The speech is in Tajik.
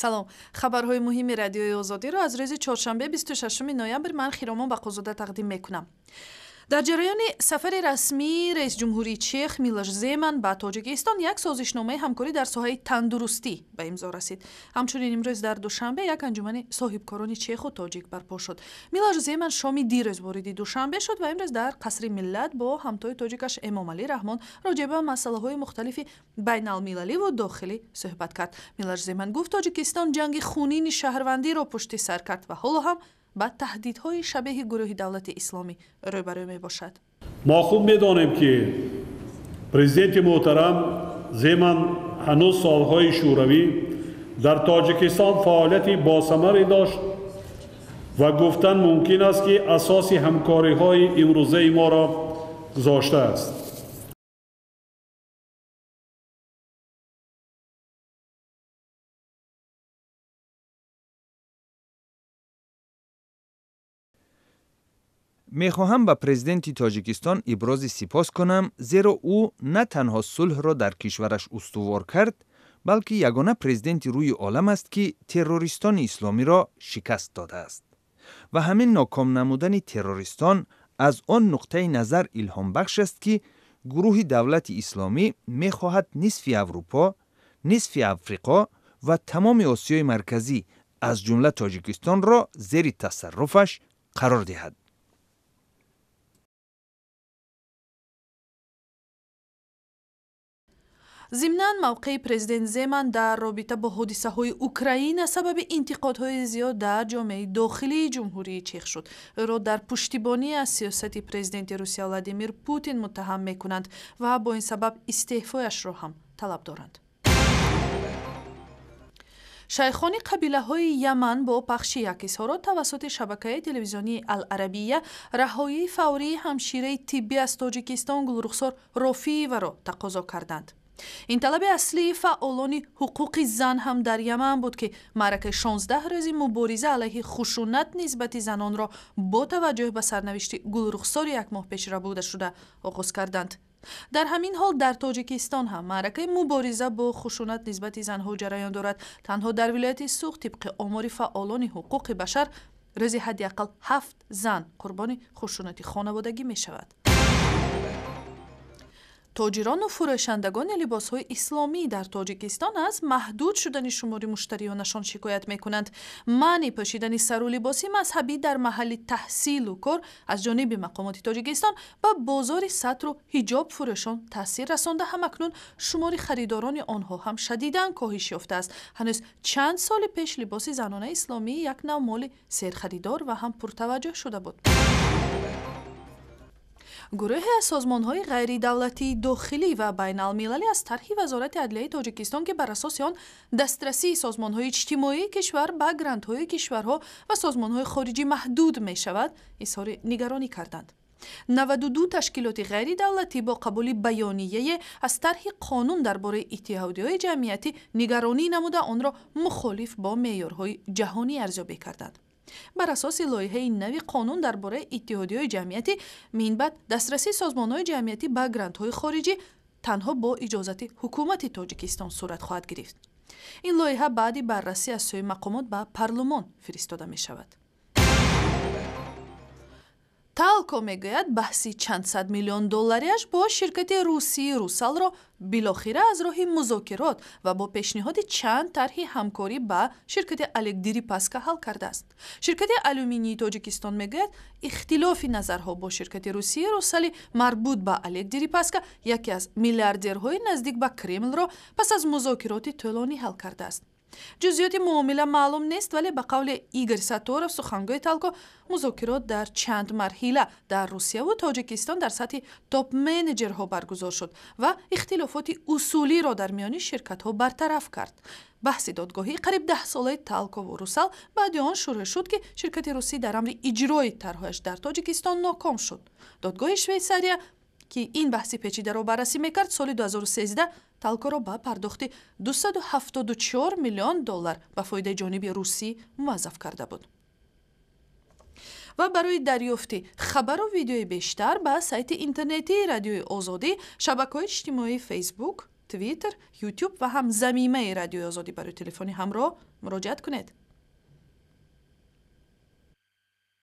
Салом. Хабарҳои муҳими Радиои Озодиро аз рӯзи чоршанбе, 26 ноябр, ман, Хиромон Бақозода, тақдим мекунам. Дар ҷараёни сафари расмии раисҷумҳурии Чех Милош Земан ба Тоҷикистон як созишномаи ҳамкорӣ дар соҳаи тандурустӣ ба имзо расид. Ҳамчунин имрӯз дар Душанбе як анҷумани соҳибкорони чеху тоҷик барпо шуд. Милош Земан шоми дирӯз вориди Душанбе шуд ва имрӯз дар Қасри Миллат бо ҳамтои тоҷикаш Эмомалӣ Раҳмон роҷеъ ба масъалаҳои мухталифи байналмилаливу дохилӣ суҳбат кард. Милош Земан гуфт, Тоҷикистон ҷанги хунини шаҳрвандиро пушти сар кард ва ҳоло ҳам ба таҳдидҳои шабеҳи гурӯҳи Давлати Исломӣ рӯбарӯ мебошад. Мо хуб медонем, ки президенти муҳтарам Земан ҳанӯз солҳои Шӯравӣ дар Тоҷикистон фаъолияти босамаре дошт ва гуфтан мумкин аст, ки асоси ҳамкориҳои имрӯзаи моро гузоштааст. Мехоҳам ба президенти Тоҷикистон ибрози сипос кунам, зеро ӯ на танҳо сулҳро дар кишвараш устувор кард, балки ягона президенти рӯи олам аст, ки террористони исломиро шикаст додааст. Ва ҳамин ноком намудани террористон аз он нуқтаи назар илҳомбахш аст, ки гурӯҳи Давлати Исломӣ мехоҳад нисфи Аврупо, нисфи Африқо ва тамоми Осиёи Марказӣ, аз ҷумла Тоҷикистонро зери тасарруфаш қарор диҳад. Зимнан, мавқеи президент Земан дар робита бо ҳодисаҳои Украина сабаби интиқодҳои зиёд дар ҷомеаи дохилии Ҷумҳурии Чех шуд. Ӯро дар пуштибонӣ аз сиёсати президенти Русия Владимир Путин муттаҳам мекунанд ва бо ин сабаб истеъфояшро ҳам талаб доранд. Шайхони қабилаҳои Яман бо пахши як изҳорот тавассути шабакаи телевизионии Ал-Арабия раҳоии фаврии ҳамшираи тиббӣ аз Тоҷикистон Гулрухсор Рофиеваро тақозо карданд. Ин талаби аслии фаъолони ҳуқуқи зан ҳам дар Яман буд, ки маъракаи 16 рӯзи мубориза алайҳи хушунат нисбати занонро бо таваҷҷӯҳ ба сарнавишти Гулрухсори як моҳ пеш рабуда шуда оғоз карданд. Дар ҳамин ҳол дар Тоҷикистон ҳам маъракаи мубориза бо хушунат нисбати занҳо ҷараён дорад. Танҳо дар вилояти Суғд, тибқи омори фаъолони ҳуқуқи башар, рӯзи ҳадди ақал ҳафт зан қурбони хушунати хонаводагӣ мешавад. Тоҷирону фурӯшандагони либосҳои исломӣ дар Тоҷикистон аз маҳдуд шудани шумори муштариёнашон шикоят мекунанд. Манъи пӯшидани сару либоси мазҳабӣ дар маҳалли таҳсилу кор аз ҷониби мақомоти Тоҷикистон ба бозори сатру ҳиҷоб фурӯшон таъсир расонда, ҳамакнун шумори харидорони онҳо ҳам шадидан коҳиш ёфтааст. Ҳанӯз чанд соли пеш либоси занонаи исломӣ як нав моли серхаридор ва ҳам пуртаваҷҷӯҳ шуда буд. Гурӯҳе аз созмонҳои ғайридавлатии дохилӣ ва байналмилалӣ аз тарҳи Вазорати адлияи Тоҷикистон, ки бар асоси он дастрасии созмонҳои иҷтимоии кишвар ба грантҳои кишварҳо ва созмонҳои хориҷӣ маҳдуд мешавад, изҳори нигаронӣ карданд. 92 ташкилоти ғайридавлатӣ бо қабули баёнияе аз тарҳи қонун дар бораи иттиҳодиҳои ҷамъиятӣ нигаронӣ намуда, онро мухолиф бо меъёрҳои ҷаҳонӣ арзёбӣ карданд. Бар асоси лоиҳаи нави қонун дар бораи иттиҳодиҳои ҷамъиятӣ, минбаъд дастрасии созмонҳои ҷамъиятӣ ба грантҳои хориҷӣ танҳо бо иҷозати ҳукумати Тоҷикистон сурат хоҳад гирифт. Ин лоиҳа баъди баррасӣ аз сӯи мақомот ба парлумон фиристода мешавад. Талко мегӯяд, баҳси чандсад миллион доллариаш бо ширкати русии Русалро билохира аз роҳи музокирот ва бо пешниҳоди чанд тарҳи ҳамкорӣ ба ширкати Олег Дерипаска ҳал кардааст. Ширкати Алюминии Тоҷикистон мегӯяд, ихтилофи назарҳо бо ширкати русии Русали марбут ба Олег Дерипаска, яке аз миллиардерҳои наздик ба Кремлро, пас аз музокироти тӯлонӣ ҳал кардааст. Ҷузъиёти муомила маълум нест, вале ба қавли Игор Саторов, сухангӯи Талко, музокирот дар чанд марҳила дар Русияву Тоҷикистон дар сатҳи топ-менеҷерҳо баргузор шуд ва ихтилофоти усулиро дар миёни ширкатҳо бартараф кард. Баҳси додгоҳии қариб 10-солаи Талкову Русал баъди он шурӯъ шуд, ки ширкати русӣ дар амри иҷрои тарҳҳояш дар Тоҷикистон ноком шуд. Додгоҳи Швейтсария, ки ин баҳси печидаро баррасӣ мекард, соли 2013 Талкоро ба пардохти 274 миллион доллар ба фоидаи ҷониби русӣ муваззаф карда буд. Ва барои дарёфти хабару видеои бештар ба сайти интернетии Радиои Озодӣ, шабакаҳои иҷтимоии Фейсбук, Твиттер, Ютуб ва ҳам замимаи Радиои Озодӣ барои телефони ҳамроҳ муроҷиат кунед.